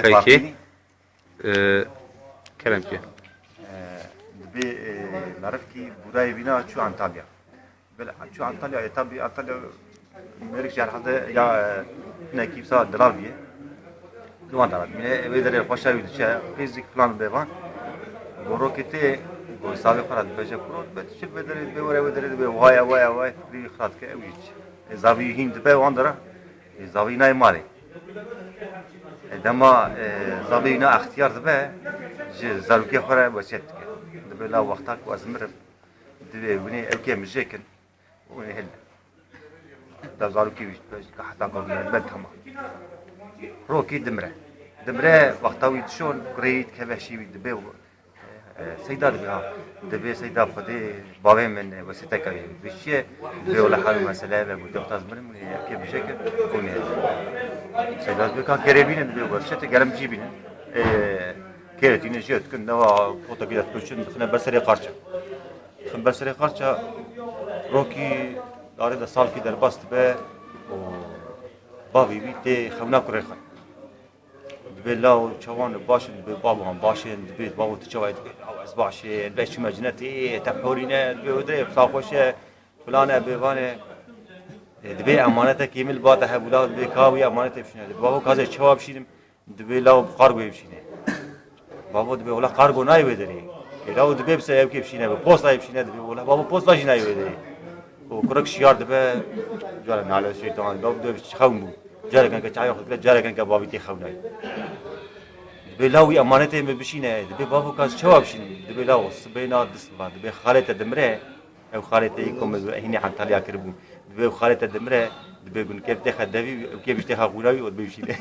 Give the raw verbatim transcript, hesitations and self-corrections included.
Peki. Ee, Kerem ki. Dibê e, merivkî bûrayê vîna çû Antalya. Bela çû Antalya, e, tabî Antalya meriv jî herhalde ya e, hinekî wisa delal bîye. Li wan delal bîne, e, wê derê xweşa wî diçe, qîzik filan bê van. Go rokê tê, go savê xwe re dibeje kuro, dibe diçe vê derê, dibe were wê derê, dibe waya, waya, waya, fikrî xira dike, ew jî diçe. E, zavî hîn dibe wan dera, e, zavî nayê malê. E, dema e, zavî wîna extiyar dibe, ji zarokê xwe re wesiyet dike. Dibe la wexta ku ez mirim, divê winê ew kê min jê kin, winê hille. Da zarokê wî ji heta ku min ben tamam. Rokî dimire. Dimire, wexta wî dişon, kurê wî dikeve şî wî dibe. E, Seyda dibe ha. Dibe Seyda Xwedê bavê min wesiyeteke wî. Bi çi ye? Dibe wela hal û mesele ve gote wexta ez mirim, winê ev kê min jê kin, winê hille. Seyda dibe ka kerê bînin, dibe wesiyetê gerim cî bînin. E, Kêrê tîne jê dikin, newa potekî de dipirçin, dixine ber serê qarça. Dixin ber serê qarça, rokî darê de salkî derbas dibe û bavê wî tê xewna kurê xwe. Dibe law çawan baş in, dibe babo wan baş in, dibe babo tu çawa yî, dibe law ez baş ê, belê çûme cinetê, te porîne, dibe wê dirê saxweş e, filan e, bêvan e. E, dibe emanetekî min li ba te hebû, law dibe ka wî emanetê bişîne. Dibe babo ka ez ê çawa bişînim? Dibê law bi qargoyê bişîne. Bavo dibê wela qargo nayê wê derê. Ê law dibê bi ser ew kê bişîne, bi postayê bişîne, dibê wela bavo posta jî nayê wê derê. Û kurek şiyar dibe, cara nale şeytan, law dibê bi xewn bû. Carekan ke çaya xwe dikire, carekan ke bavî tê xewnayê. Dibê law wî emanetê min bişîne, dibê bavo ka ez çawa bişînim? Dibê law sibêna dist ba, dibê xalê te dimire, ew xalê te yê ku min hînê Antalya kiribû. Dibê ew xalê te dimire, dibê gunikev têxe devî, ew kê biştê xwe xûna wî û dibê bişîne.